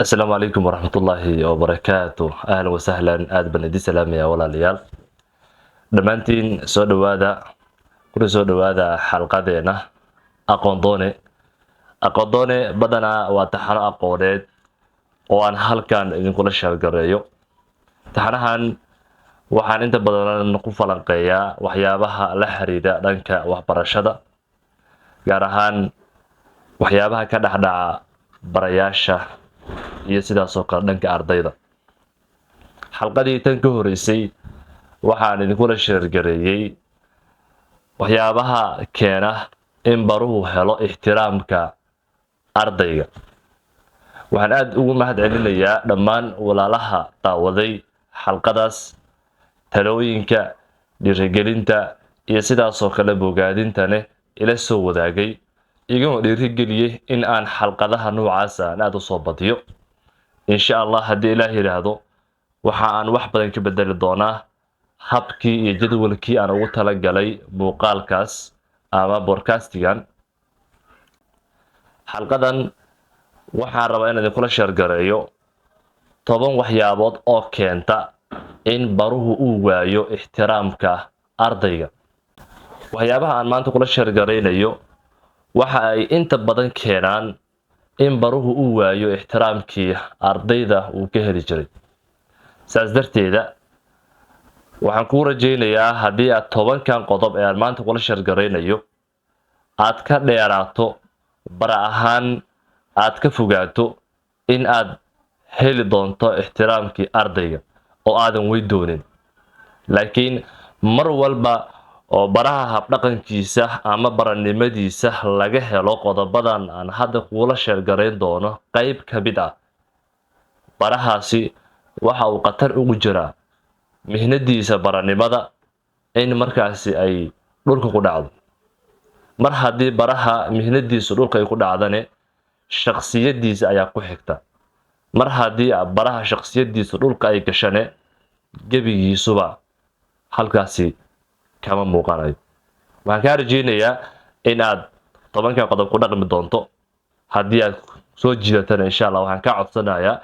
Asalaamu calaykum waraxmatullaahi wabarakaatu. Ahlan wasahlan, aad baan idin salaamayaa walaalayaal dhammaantiin. Soo dhowaada, kuna soo dhowaada xalqadeena Aqoon Doone. Aqoon Doone badanaa waa taxano aqooneed oo aan halkan idinkula share gareeyo. Taxanahan waxaan inta badan ku falanqeeyaa waxyaabaha la xiriira dhanka waxbarashada, gaar ahaan waxyaabaha ka dhexdhaca barayaasha iyo sidaasoo kale dhanka ardayda. Xalqadii tan ka horeysay waxaan idinkula share gareeyey waxyaabaha keena in baruhu helo ixtiraamka ardayga. Waxaan aada ugu mahad celinayaa dhammaan walaalaha daawaday xalqadaas. Talooyinka dhiirigelinta iyo sidaasoo kale bogaadintane ila soo wadaagay, igana dhiirigeliyey in aan xalqadaha noocaasa aan aada usoo badiyo. Insha Allah, haddii Ilaah yidhaahdo, waxa aan wax badan ka bedeli doonaa habkii iyo jadwalkii aan ugu talagalay muuqaalkaas ama podcastigan. Xalqadan waxaan rabaa in idinkula share gareeyo 10 waxyaabood oo keenta in baruhu uu waayo ixtiraamka ardayga. Waxyaabaha aan maanta kula share garaynayo waxa ay inta badan keenaan in baruhu uu waayo ixtiraamkii ardayda uu ka heli jiray. Saas darteeda waxaan kuu rajaynayaa, haddii aad 10-kan qodob ee aan maanta kula share garaynayo aad ka dheeraato, bara ahaan aad ka fogaato, in aad heli doonto ixtiraamkii ardayga oo aadan wey doonin. Laakiin mar walba oo baraha habdhaqankiisa ama baranimadiisa laga helo qodobadan aan hadda kuula share garayn doono qayb ka mid ah, barahaasi waxa uu khatar ugu jiraa mihnadiisa baranimada in markaasi ay dhulka ku dhacdo. Mar haddii baraha mihnadiisu dhulka ay ku dhacdane, shaksiyadiisa ayaa ku xigta. Mar haddii baraha shaksiyadiisu dhulka ay gashane, gebigiisuba halkaasi kama muuqanayo. Waxaan kaa rajeynayaa in aad 10-kan qodob ku dhaqmi doonto. Haddii aad soo jiidatana, insha Allah, waxaan kaa codsanayaa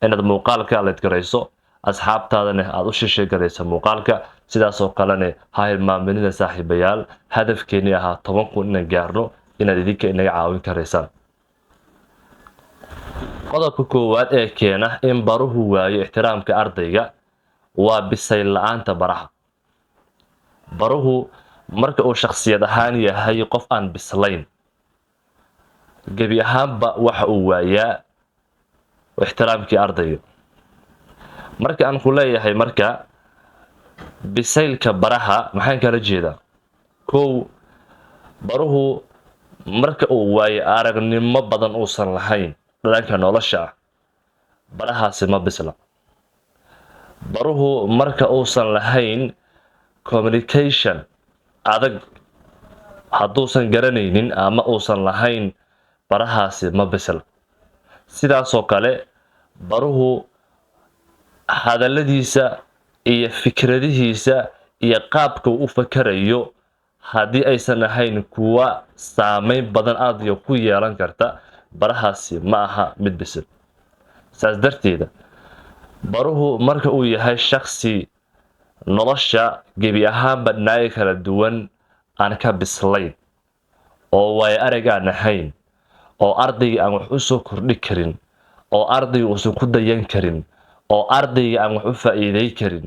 inaad muuqaalka like garayso, asxaabtaadana aada u share garayso muuqaalka. Sidaasoo kalena ha hilmaaminina, saaxiibayaal, hadafkeenii ahaa 10,000 inaan gaarno inaad idinka inaga caawin karaysaan. Qodobka koowaad ee keena in baruhu waayo ixtiraamka ardayga waa bisayl la-aanta baraha. Baruhu marka uu shakhsiyad ahaan yahay qof aan bislayn, gebi ahaanba waxa uu waayaa ixtiraamkii ardayga. Marka aan ku leeyahay marka bisaylka baraha, maxaan kala jeedaa? Kow, baruhu marka uu waayo aragnimo badan uusan lahayn dhanka nolosha ah, barahaasi ma bisla. Baruhu marka uusan lahayn communication adag, hadduusan garanaynin ama uusan lahayn, barahaasi ma bisla. Sidaasoo kale baruhu hadalladiisa iyo fikradihiisa iyo qaabka uu u fakarayo haddii aysan ahayn kuwa saameyn badan ardayga ku yeelan karta, barahaasi ma aha mid bisil. Saas darteeda baruhu marka uu yahay shaksi nolosha gebi ahaanba dhinacyo kala duwan aan ka bislayn, oo waayo arag aan ahayn, oo ardayga aan wax u soo kordhi karin, oo ardayga uusan ku dayan karin, oo ardayga aan wax u faa'iiday karin,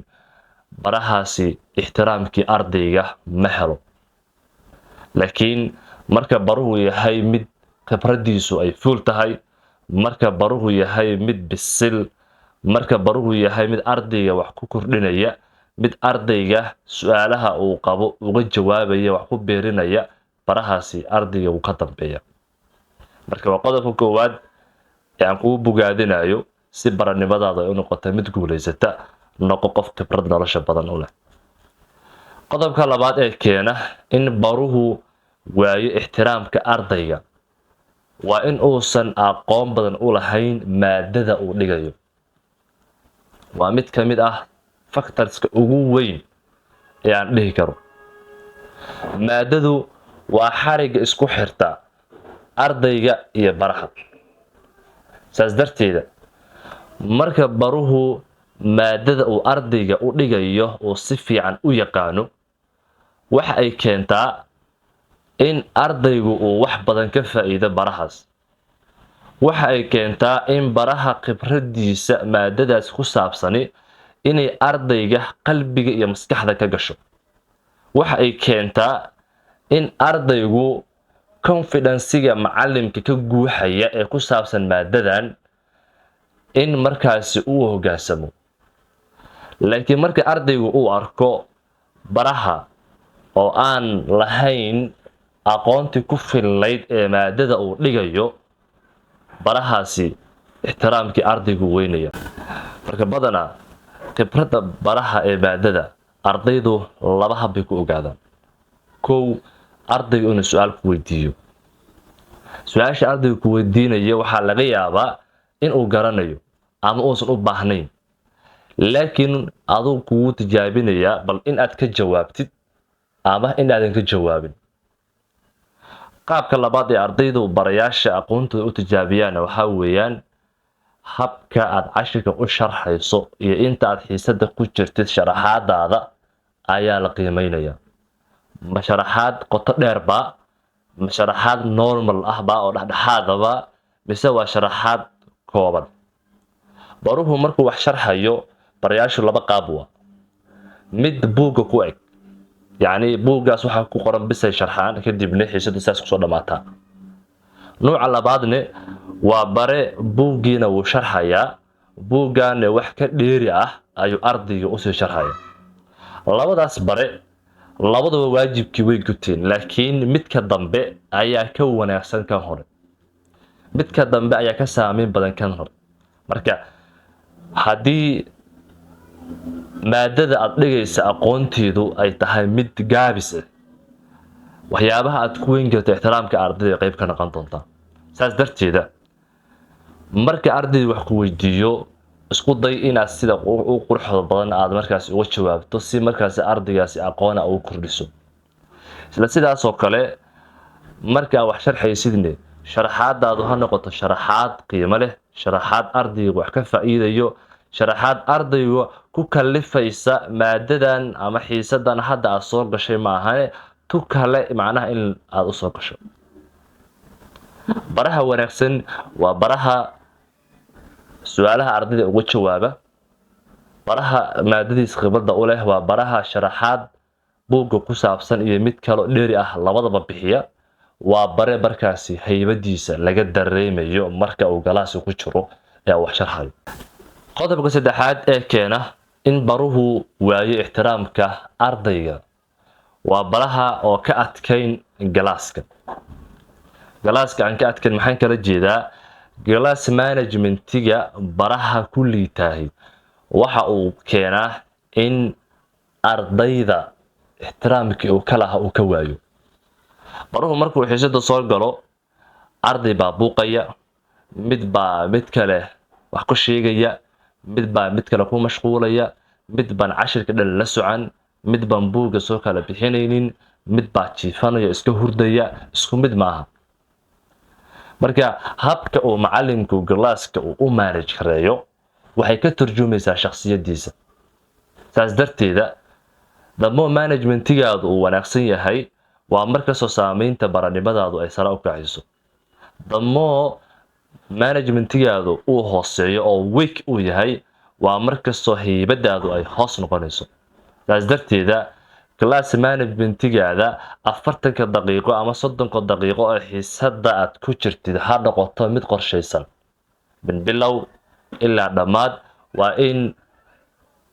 barahaasi ixtiraamkii ardayga ma helo. Laakiin marka baruhu yahay mid khibradiisu ay fuul tahay, marka baruhu yahay mid bisil, marka baruhu yahay mid ardayga wax ku kordhinaya, mid ardayga su-aalaha uu qabo uga jawaabaya, wax ku beerinaya, barahaasi ardayga wuu ka dambeeya. Marka waa qodobka koowaad ee aan kugu bogaadinayo. Si baranimadaada ay u noqota mid guulaysata, noqo qof khibrad nolosha badan u leh. Qodobka labaad ee keena in baruhu waayo ixtiraamka ardayga waa in uusan aqoon badan u lahayn maadada uu dhigayo. Waa mid ka mid ah factorska ugu weyn ee aan dhihi karo. Maadadu waa xarigga isku xirta ardayga iyo baraha. Saas darteeda, maadadu Saas darteeda, marka baruhu maadada uu ardayga u dhigayo uu si fiican u yaqaano, waxa ay keentaa in ardaygu uu wax badan ka faa'iido barahaas. Waxa ay keentaa in baraha khibradiisa maadadaas ku saabsani inay ardayga qalbiga iyo maskaxda ka gasho. Waxa ay keentaa in ardaygu confidence-ga macalimka ka guuxaya ee ku saabsan maadadan in markaasi uu hoggaansamo. Laakiin marka ardaygu uu arko baraha oo aan lahayn aqoontii ku filnayd ee maadada uu dhigayo, barahaasi ixtiraamkii ardaygu weynaya. Marka badanaa khibradda baraha ee maadada ardaydu laba hab bay ku ogaadaan. Kow, ardaygu inuu su-aal ku weydiiyo. Su-aasha ardaygu ku weydiinayo waxaa laga yaabaa inuu garanayo ama uusan u baahnayn, laakiin aduu kugu tijaabinayaa bal in aad ka jawaabtid ama in aadan ka jawaabin. Qaabka labaad ee ardaydu barayaasha aqoontooda u tijaabiyaana waxaa weeyaan habka aad cashirka u sharxayso iyo inta aad xiisada ku jirtid sharaxaadaada ayaa la qiimeynaya. Ma sharaxaad qoto dheer baa, ma sharaxaad normal ah baa oo dhexdhexaadaba, mise waa sharaxaad kooban? Baruhu markuu wax sharxayo, barayaashu laba qaab waa: mid buugga ku eg, yacni buuggaas waxaa ku qoran bisay sharxaan, kadibna xiisadu saas kusoo dhammaataa. Nuuca labaadne waa bare buuggiina wuu sharxayaa, buuggaana wax ka dheeri ah ayuu ardayga usii sharxaya. Labadaas bare labaduba waajibkii way guteen, laakiin midka dambe ayaa ka wanaagsan kan hore, midka dambe ayaa ka saameyn badan kan hore. Marka haddii maadada aad dhigaysa aqoonteedu ay tahay mid gaabis ah, waxyaabaha aad ku weyn karto ixtiraamka ardayda qayb ka noqon doontaa. Saas darteeda, marka ardayda wax ku weydiiyo, isku day inaad sida u quruxda badan aad markaas uga jawaabto, si markaasi ardaygaasi aqoona ugu kordhiso. Isla sidaasoo kale, markaa wax sharxaysidne, sharaxaadaadu ha noqoto sharaxaad qiimo leh, sharaxaad ardayga wax ka faa'iidayo, sharaxaad ardayga ku kalifaysa maadadan ama xiisadan hadda aad soo gashay maahane tu kale macnaha in aada usoo gasho. Baraha wanaagsan waa baraha su-aalaha ardayda uga jawaaba, baraha maadadiis khibradda u leh, waa baraha sharaxaad buugga ku saabsan iyo mid kaloo dheeri ah labadaba bixiya, waa bare markaasi haybadiisa laga dareemayo marka uu galaasi ku jiro ee wax sharxayo. Qodobka saddexaad ee keena in baruhu waayo ixtiraamka ardayga waa baraha oo ka adkayn galaaska. Galaaska aan ka adkayn maxaan kala jeedaa? Class management-iga baraha ku liitaahi waxa uu keenaa in ardayda ixtiraamkii uu ka lahaa uu ka waayo. Baruhu markuu xiisada soo galo, arday baa buuqaya, mid baa mid kale wax ku sheegaya, mid baa mid kale ku mashquulaya, mid baan cashirka dhan la socan, mid baan buugga soo kala bixinaynin, mid baa jiifanaya, iska hurdaya. Isku mid maaha. Marka habka uu macalinku galaaska uu u manage kareeyo waxay ka turjumaysaa shakhsiyadiisa. Saas darteeda, damo management-igaadu uu wanaagsan yahay waa markastoo saameynta baranimadaadu ay sare u kacayso. Damo management-igaadu uu hooseeyo oo weak uu yahay waa markastoo haybadaadu ay hoos noqonayso. Saas darteeda, class management-igaada 40-ka daqiiqo ama 30-ka daqiiqo oo xiisada aad ku jirtid ha noqoto mid qorshaysan min bilow ilaa dhammaad. Waa in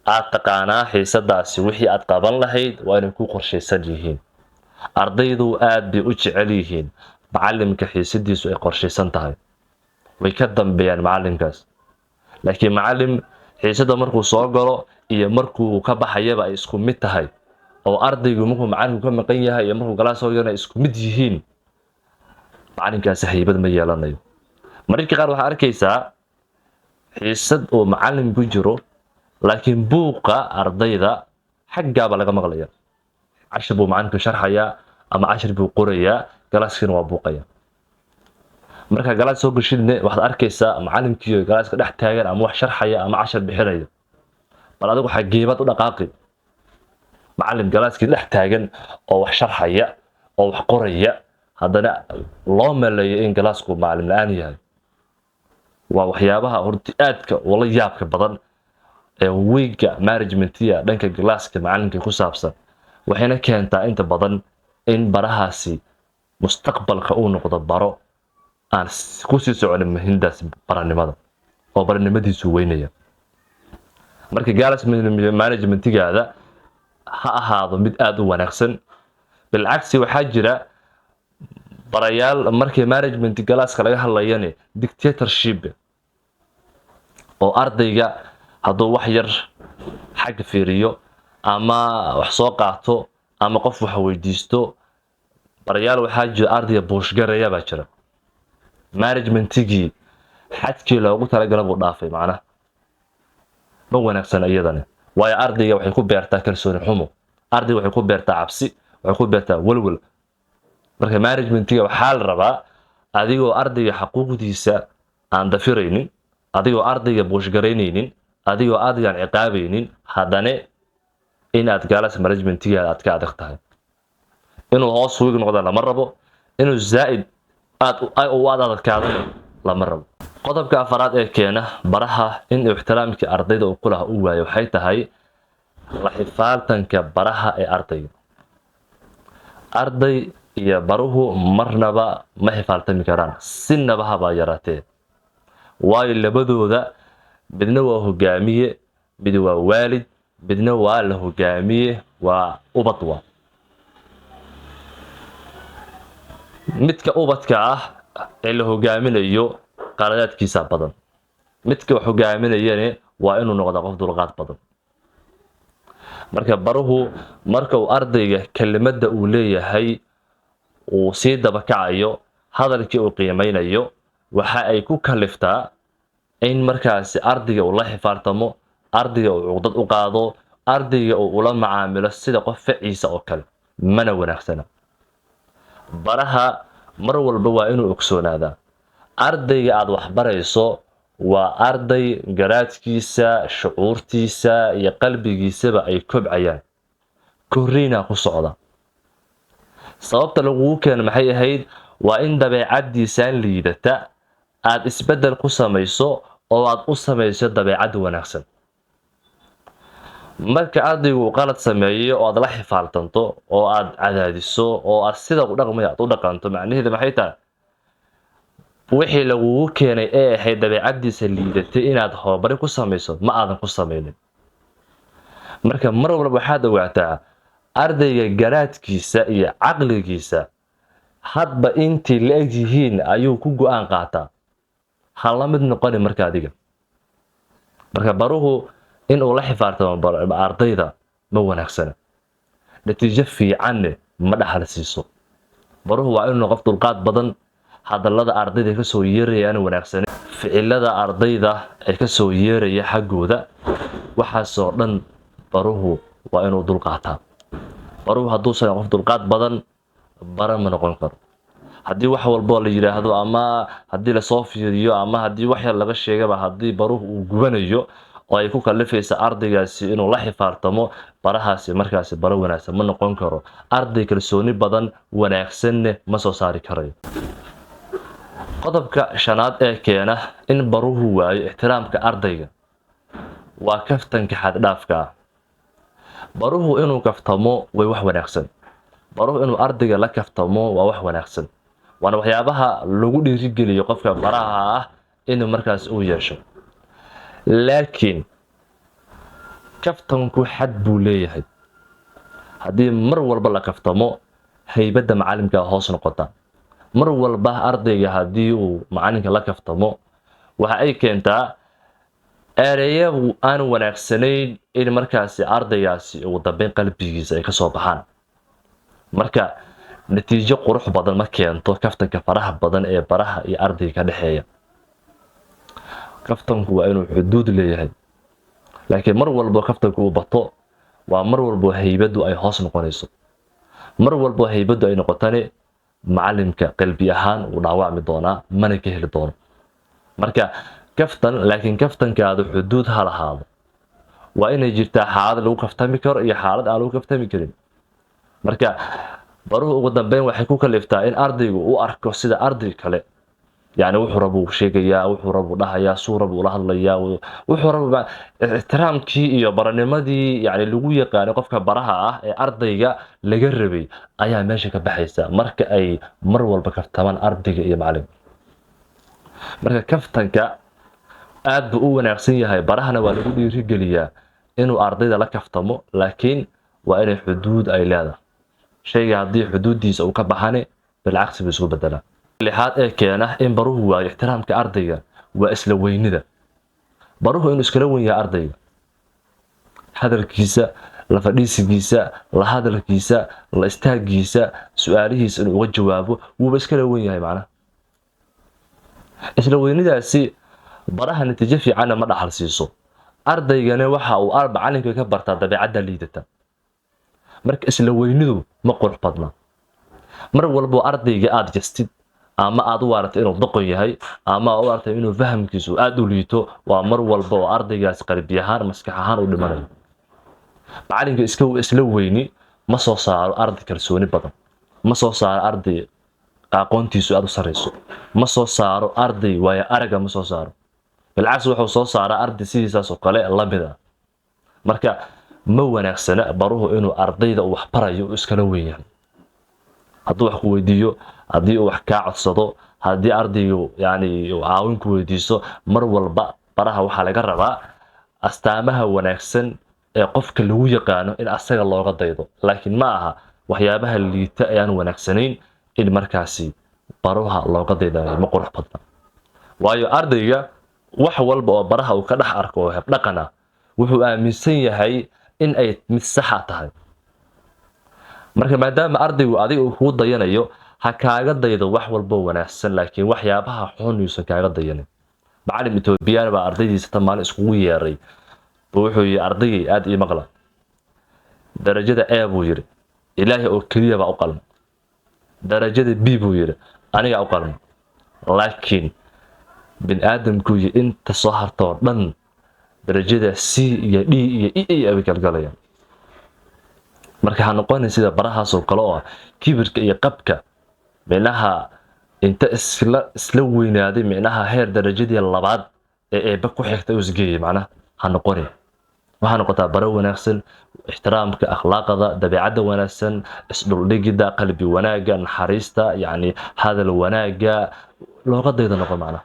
aad taqaanaa xiisadaasi wixii aad qaban lahayd, waa inay ku qorshaysan yihiin. Ardaydu aad bay u jecel yihiin macalimka xiisadiisu ay qorshaysan tahay, way ka dambeeyaan macalimkaas. Laakiin macalim xiisada markuu soo galo iyo markuu ka baxayaba ay isku mid tahay, oo ardaygu markuu macalinku ka maqan yahay iyo markuu galaas soo galana isku mid yihiin, macalinkaasi haybad ma yeelanayo. Mararka qaar waxaa arkaysaa xiisad uu macalin ku jiro, laakiin buuqa ardayda xaggaaba laga maqlaya. Cashir buu macalinku sharxayaa ama cashir buu qorayaa, galaaskiina waa buuqaya. Markaa class soo gashidne, waxaad arkaysaa macallinkiiyo classka dhex taagan ama wax sharxaya ama cashar bixinaya. Bal adigu xageebaad u dhaqaaqi? Macallin classkii dhex taagan oo wax sharxaya oo wax qoraya, haddana loo maleeyo in classku macallin la-aan yahay, waa waxyaabaha horti aadka ula yaabka badan ee weak managementiga dhanka classka macalinka ku saabsan. Waxayna keentaa inta badan in barahaasi mustaqbalka uu noqdo baro aan kusii soconin muhindaas baranimada oo baranimadiisu weynaya. Marka class managementigaada ha ahaado mid aada u wanaagsan. Bilcagsi, waxaa jira barayaal markii management classka laga hadlayane dictatorship, oo ardayga hadduu wax yar xagga fiiriyo ama wax soo qaato ama qof wax weydiisto, barayaal waxaa jira ardayga pushgareeya baa jira. Managementigii xadkii loogu talagala buu dhaafay. Macnaha, ma wanaagsana iyadani, waayo ardayga waxay ku beertaa kalsooni xumo, ardayga waxay ku beertaa cabsi, waxay ku beertaa welwel. Marka managementiga waxaa la rabaa, adigoo ardayga xaquuqdiisa aan dafiraynin, adigoo ardayga pushgaraynaynin, adigoo ardayga aan ciqaabaynin, haddana inaad class managementigaada aad ka adag tahay. Inuu hoos weak noqda lama rabo, inuu zaa'id aad u aad adadkaadana lama rabo. Qodobka afaraad ee keena baraha in ixtiraamkii ardayda uu ku laha u waayo waxay tahay la xifaaltanka baraha ee ardayga. Arday iyo baruhu marnaba ma xifaaltami karaan, sinaba habaa yaraatee, waayo labadooda midna waa hogaamiye, mid waa waalid, midna waa la hogaamiye, waa ubad. Waa midka ubadka ah ee la hogaaminayo, qaladaadkiisa badan. Midka wax hogaaminayane waa inuu noqdaa qof dulqaad badan. Marka baruhu marka uu ardayga kelimadda uu leeyahay uu sii dabakacayo, hadalkii uu qiimeynayo, waxa ay ku kaliftaa in markaasi ardayga uu la xifaartamo, ardayga uu cuqdad u qaado, ardayga uu ula macaamilo sida qof faciisa oo kale. Mana wanaagsana. Baraha mar walba waa inuu ogsoonaadaa ardayga aada waxbarayso waa arday garaadkiisa, shucuurtiisa iyo qalbigiisaba ay kobcayaan, korriinaa ku socda. Sababta lagugu keeno maxay ahayd? Waa in dabeecaddiisaan liidata aada isbeddel ku samayso oo aad u samayso dabeecad wanaagsan. Marka ardaygu uu qalad sameeyo oo aad la xifaaltanto oo aad cadaadiso oo aad sida u dhaqmay aad u dhaqanto, macnaheedu maxay tahay? Wixii lagugu keenay ee ahayd dabeecaddiisa liidatay inaad horumarin ku samayso ma aadan ku samaynin. Marka mar walba waxaad ogaataa ardayga garaadkiisa iyo caqligiisa hadba intii la eg yihiin ayuu ku go-aan qaataa. Ha la mid noqoni. Marka adiga, marka baruhu inuu la xifaartamo ardayda ma wanaagsana, natiijo fiicanne ma dhaxal siiso. Baruhu waa inuu qof dulqaad badan, hadallada ardayda kasoo yeeraya aan wanaagsanin, ficilada ardayda ee kasoo yeeraya xaggooda, waxaasoo dhan baruhu waa inuu dulqaataa. Baruhu hadduusan qof dulqaad badan, bara ma noqon karo. Haddii wax walboo la yidhaahdo ama haddii lasoo fiiriyo ama haddii wax yar laga sheegaba, haddii baruhu uu gubanayo oo ay ku kalifaysa ardaygaasi inuu la xifaartamo, barahaasi markaasi baro wanaagsan ma noqon karo, arday kalsooni badan wanaagsanne ma soo saari karayo. Qodobka shanaad ee keena in baruhu waayo ixtiraamka ardayga waa kaftanka xaddhaafka ah. Baruhu inuu kaftamo way wax wanaagsan, baruhu inuu ardayga la kaftamo waa wax wanaagsan, waana waxyaabaha lagu dhiirigeliyo qofka baraha ah inuu markaas uu yeesho. Laakiin kaftanku xad buu leeyahay. Haddii mar walba la kaftamo, haybadda macalimka hoos noqota. Mar walba ardayga haddii uu macalinka la kaftamo, waxa ay keentaa ereya aan wanaagsanayn in markaasi ardaygaasi ugu dambeyn qalbigiisa ay kasoo baxaan. Marka natiijo qurux badan ma keento kaftanka faraha badan ee baraha iyo ardayga ka dhexeeya. Kaftanku waa inuu xuduud leeyahay, laakiin mar walbo kaftanku uu bato, waa mar walbo haybaddu ay hoos noqonayso. Mar walbo haybaddu ay noqotani, Macalimka qalbi ahaan wuu dhaawacmi doonaa, mana ka heli doono. Marka kaftan, laakiin kaftankaadu xuduud ha lahaado. Waa inay jirtaa xaalad lagu kaftami karo iyo xaalad aan lagu kaftami karin. Marka baruhu ugu dambeyn waxay ku kaliftaa in ardaygu u arko sida arday kale, yani wuxuu rabuu sheegayaa, wuxuu rabuu dhahayaa, suu rabuu la hadlayaa, wuxuu rabo. Ixtiraamkii iyo baranimadii yani lagu yaqaanay qofka baraha ah ee ardayga laga rabay ayaa meesha ka baxaysa marka ay mar walba kaftamaan ardayga iyo macalinka. Marka kaftanka aad buu u wanaagsan yahay, barahana waa lagu dhiirigeliyaa inuu ardayda la kaftamo, laakiin waa inay xuduud ay leedahay. Shayga haddii xuduuddiisa uu ka baxane, bilcagsi buu isku bedelaa. Lixaad ee keena in baruhu waayo ixtiraamka ardayga waa isla weynida. Baruhu inuu iskala weyn yahay ardayga, hadalkiisa, la fadhiisigiisa, la hadalkiisa, la istaagiisa, su-aalihiisa inuu uga jawaabo, wuuba iskala weyn yahay. Macnaha isla weynidaasi baraha natiijo fiicanna ma dhaxal siiso, ardaygana waxa uu macalinka ka bartaa dabeecadda liidata. Marka isla weynidu ma qurux badna. Mar walbo ardayga aada jastid ama aad u aragtay inuu doqon yahay ama aad u aragtay inuu fahamkiisu aada u liito, waa mar walba oo ardaygaas qalbi ahaan, maskax ahaan u dhimanayo. Macalinka iska isla weyni ma soo saaro arday kalsooni badan, ma soo saaro arday aqoontiisu aada u sareyso, ma soo saaro arday waayo araga, ma soo saaro. Bilcagsi, wuxuu soo saaraa arday sidiisaas oo kale lamid ah. Marka ma wanaagsana baruhu inuu ardayda uu wax barayo uu iskala weyn yahay. Hadduu wax ku weydiiyo, haddii uu wax kaa codsado, haddii ardaygu yani uu caawin ku weydiisto, mar walba baraha waxaa laga rabaa astaamaha wanaagsan ee qofka lagu yaqaano in asaga looga daydo, laakiin ma aha waxyaabaha liita ee aan wanaagsanayn in markaasi baruha looga daydayo. Ma qurux badna, waayo ardayga wax walba oo baraha uu ka dhex arko oo habdhaqan ah wuxuu aaminsan yahay in ay mid saxa tahay. Marka maadaama ardaygu adiga uu kugu dayanayo, ha kaaga daydo wax walbo wanaagsan, laakiin waxyaabaha xun yuusan kaaga dayanin. Macalin Etoobiyaan baa ardaydiisa tan maalin iskugu yeeray buu wuxuu yidhi: "Ardaygay, aada ii maqla. Darajada A," buu yidhi, "Ilaahay oo keliya baa u qalma. Darajada B," buu yidhi, "anigaa u qalma. Laakiin bin aadamku iyo inta soo harta oo dhan darajada C iyo D iyo E iyo ay galgalayaan. Marka ha noqonin sida barahaas oo kale oo ah kibirka iyo qabka, micnaha inta isla weynaaday, micnaha heer darajadii labaad ee eebba ku xigta uu isgeeyay. Macnaha ha noqonin. Waxaa noqotaa baro wanaagsan, ixtiraamka, akhlaaqada, dabeecadda wanaagsan, isdhuldhigida, qalbi wanaagga, naxariista, yacni hadal wanaagga looga dayda noqon macnaha.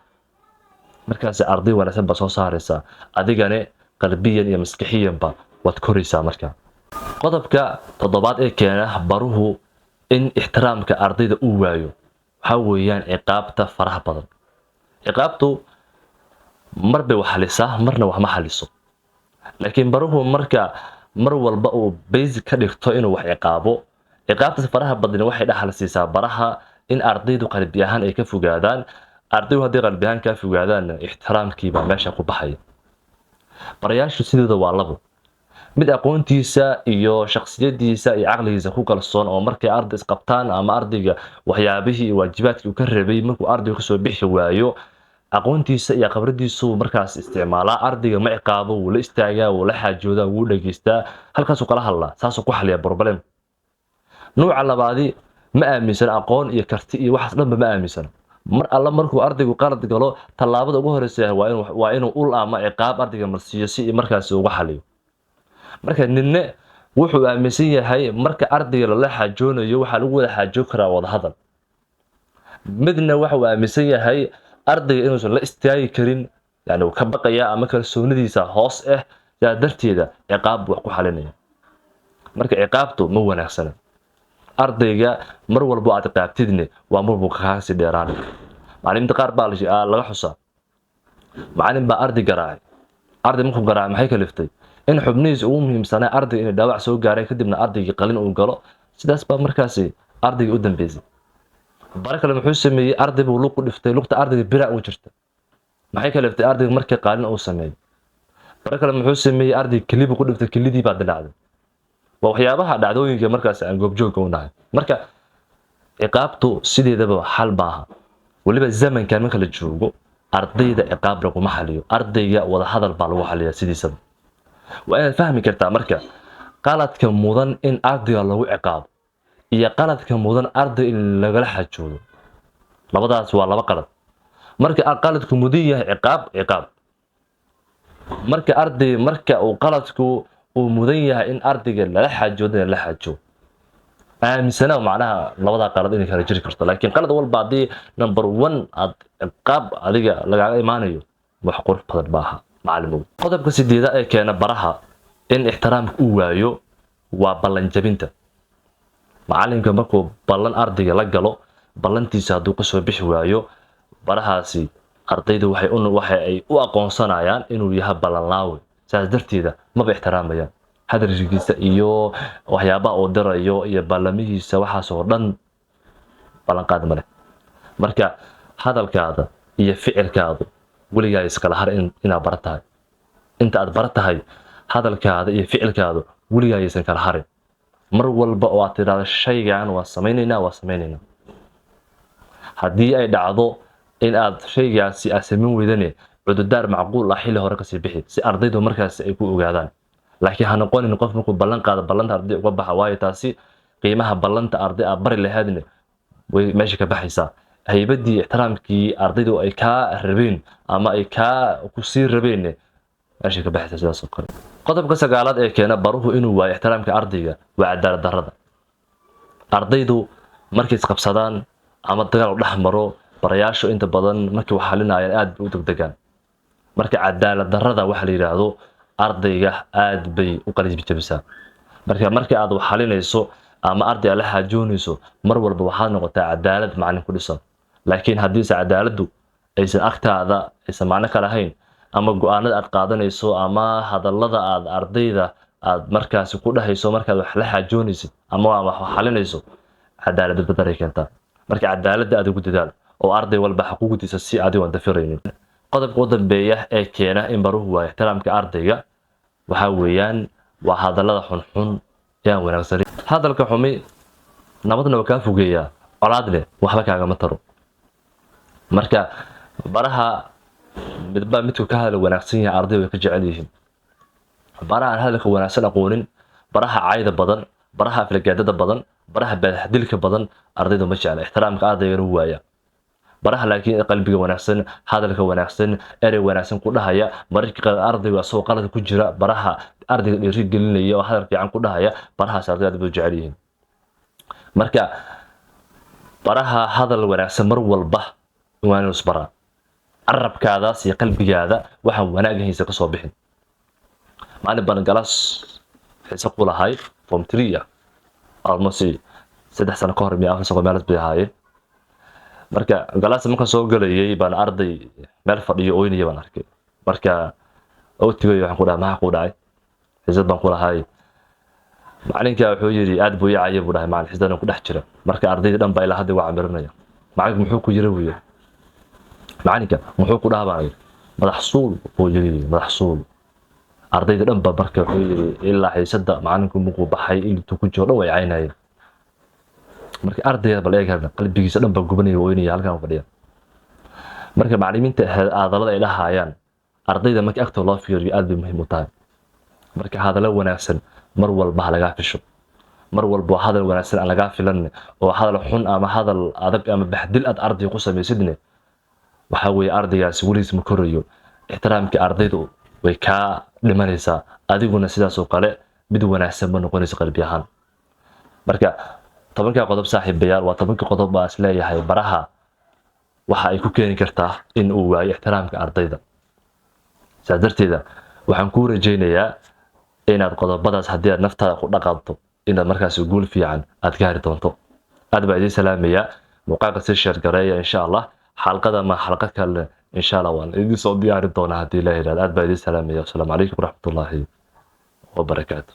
Markaasi arday wanaagsan baa soo saaraysaa, adigane qalbiyan iyo maskixiyanba waad koraysaa. Marka qodobka toddobaad ee keena baruhu in ixtiraamka ardayda uu waayo waxaa weeyaan ciqaabta faraha badan. Ciqaabtu mar bay wax xalisaa, marna wax ma xaliso. Laakiin baruhu marka mar walba uu basic ka dhigto inuu wax ciqaabo, ciqaabtaas faraha badani waxay dhaxal siisaa baraha in ardaydu qalbi ahaan ay ka fogaadaan. Ardaydu haddii qalbi ahaan kaa fogaadaanna, ixtiraamkiibaa meesha ku baxaya. Barayaashu sidooda waa labo: mid aqoontiisa iyo shakhsiyadiisa iyo caqligiisa ku kalsoon, oo markay arday isqabtaan ama ardayga waxyaabihii iyo waajibaadkii uu ka rabay markuu ardaygu kasoo bixi waayo, aqoontiisa iyo khibradiisu markaas isticmaalaa. Ardayga ma ciqaabo, wuu la istaagaa, wuu la xaajoodaa, wuu dhegeystaa, halkaasuu kala hadlaa, saasuu ku xaliyaa problem. Nuuca labaadi ma aaminsana aqoon iyo karti iyo waxaas dhanba ma aaminsana. Mar alla markuu ardaygu qalad galo, tallaabada ugu horeysa waa inuu ul ama ciqaab ardayga marsiiyo si markaasi uga xaliyo. Marka ninne wuxuu aaminsan yahay marka ardayga lala xaajoonayo waxaa lagu wada xaajoon karaa wadahadal. Midna waxa uu aaminsan yahay ardayga inuusan la istaagi karin, yani uu ka baqayaa ama kalsoonidiisa hoos ah, sidaa darteeda ciqaab buu wax ku xalinaya. Marka ciqaabtu ma wanaagsana. Ardayga mar walbo aad ciqaabtidne, waa mar buu kaasii dheeraanay. Macalimiinta qaar baa laga xusaa macalin baa arday garaacay. Arday markuu garaacay, maxay kaliftay in xubnihiisa ugu muhiimsanaa ardayga inay dhaawac soo gaareen, kadibna ardaygii qalin uu galo. Sidaas baa markaasi ardayga u dambeysay. Bare kale muxuu sameeyey? Arday buu lug ku dhiftay, lugta ardayga bira ugu jirta. Maxay kaliftay ardayga markii qaalin uu sameeyo? Bare kale muxuu sameeyey? Ardayga kelibu ku dhiftay, kelidii baa dilaacday. Waa waxyaabaha dhacdooyinka markaasi aan goobjoogka u nahay. Marka Ciqaabtu sideedaba xal maaha. Weliba zamankan marka la joogo, ardayda ciqaab laguma xaliyo. Ardayga wadahadal baa lagu xaliyaa sidiisaba. Waa inaad fahmi kartaa marka qaladka mudan in ardayga lagu ciqaabo iyo qaladka mudan arday in lagala xajoodo. Labadaas waa laba qalad. Marka qaladku mudan yahay ciqaab, ciqaab. Marka arday, marka uu qaladku uu mudan yahay in ardayga lala xaajoodo, lala xaajo. Aaminsana macnaha labadaa qalad inay kala jiri karto, laakiin qalad walba haddii number one aad ciqaab adiga lagaaga imaanayo, wax qurux badan maaha, macalimow. Qodobka sideeda ee keena baraha in ixtiraamka uu waayo waa ballan jabinta. Macalinka markuu ballan ardayga la galo, ballantiisa hadduu kasoo bixi waayo, barahaasi ardaydu waxa ay u aqoonsanayaan inuu yahay ballanlaawe. Saas darteeda maba ixtiraamayaan hadalkiisa iyo waxyaabaha uu dirayo iyo ballamihiisa. Waxaas oo dhan ballanqaad male. Marka hadalkaada iyo ficilkaadu weligaa iskala har. Inaad bara tahay, inta aad bara tahay, hadalkaada iyo ficilkaadu weligaa aysan kala harin. Mar walba oo aad tidhahdo shaygan waa samaynaynaa, waa samaynaynaa. Haddii ay dhacdo in aad shaygaasi aad samayn weydane, cududaar macquul ah xilli hore kasii bixi, si ardaydu markaasi ay ku ogaadaan. Laakiin ha noqonin qof markuu ballan qaado ballanta arday uga baxa, waayo taasi qiimaha ballanta arday aad bari lahaydna way meesha ka baxaysaa. Haybadii, ixtiraamkii ardaydu ay kaa rabeen ama ay kaa kusii rabeen meesha ka baxaysaa. Sidaas oo kale, qodobka sagaalaad ee keena baruhu inuu waayo ixtiraamka ardayga waa cadaalad darrada. Ardaydu markay isqabsadaan ama dagaal u dhex maro, barayaashu inta badan markay wax xalinayaan aad bay u degdegaan. Marka cadaalad darrada waxa la yidhaahdo ardayga aad bay u qalbi jabisaa. Marka marka aad wax xalinayso ama arday aad la xaajoonayso, mar walba waxaad noqotaa cadaalad macalin ku dhisan. Laakiin haddiise cadaaladdu aysan agtaada aysan macno ka lahayn, ama go-aanada aad qaadanayso ama hadallada aad ardayda aad markaasi ku dhahayso markaad wax la xaajoonaysid ama wax xalinayso, cadaalad badaray keentaa. Marka cadaaladda aad ugu dadaal oo arday walba xaquuqdiisa si adigo aan dafiraynin. Qodobka u dambeeya ee keena in baruhu waayo ixtiraamka ardayga waxaa weeyaan waa hadallada xunxun ee aan wanaagsanin. Hadalka xumi nabadna waa kaa fogeeyaa, colaadne waxba kaagama taro. Marka baraha midba midku ka hadal wanaagsan yahay arday way ka jecel yihiin. Baraha aan hadalka wanaagsan aqoonin, baraha cayda badan, baraha aflagaadada badan, baraha bahdilka badan, ardaydu ma jecla, ixtiraamka ardaygana wuu waaya. Baraha laakiin qalbiga wanaagsan, hadalka wanaagsan, erey wanaagsan ku dhahaya, mararka qaar ardaygu asagoo qalad ku jira baraha ardayga dhiiri gelinaya oo hadal fiican ku dhahaya, barahaas ardayda aad bay u jecel yihiin. Marka baraha hadal wanaagsan mar walba waa inuu isbaraa. Carabkaadaas iyo qalbigaada waxaan wanaagahaysa kasoo bixin. Maalin baan class xiise ku lahay form 3 ah, almost 3 sano ka hor miyo 4 sano meelas bay ahaayeen. Marka class markaan soo galayay baan arday meel fadhiyo oynaya baan arkay. Marka oo tagay, waxaan ku dhahay, "Maxaa ku dhacay?" Xiisad baan ku lahay. Macalinka wuxuu yidhi, "Aad buu ii cayay," buu dhahay, "macalin, xiisadan ku dhex jira." Marka ardayda dhan baa ilaa hadda waa camirinaya. "Macalinka muxuu ku yiri?" buu yiri. "Macalinka muxuu ku dhaha?" baan yiri. "Madax suul," buu yiri, "madax suul." Ardayda dhan ba marka wuxuu yiri ilaa xiisada macalinku muquu baxay intuu ku jiro dhan way caynayeen. Marka ardayda bal eeg, qalbigiisa dhan baa gubanaya, oynaya, halkan fadhiya. Marka macallimiinta hadallada ay dhahayaan ardayda marka agtooda loo fiiriyo aad bay muhiim u tahay. Marka hadallo wanaagsan mar walba ha lagaa fisho. Mar walba oo hadal wanaagsan aan lagaa filan oo hadal xun ama hadal adag ama bahdil aad ardayga ku samaysidne, waxaa weeye ardaygaasi weligiis ma korayo. Ixtiraamkii ardaydu way kaa dhimanaysaa, adiguna sidaas oo kale mid wanaagsan ma noqonayso qalbi ahaan. Marka 10-ka qodob, saaxiibayaal, waa 10-kii qodob baa is leeyahay baraha waxa ay ku keeni kartaa in uu waayo ixtiraamka ardayda. Saas darteeda waxaan kuu rajaynayaa inaad qodobadaas haddii aad naftaada ku dhaqanto, inaad markaas guul fiican aad gaari doonto. Aad baa idiin salaamayaa. Muuqaalka sii share gareeya. Insha Allah xalqada ma xalqad kale insha Allah waan idiin soo diyaari doonaa haddii la yidhahdo. Aad baa idiin salaamaya. Asalaamu calaykum waraxmatullaahi wabarakaatu.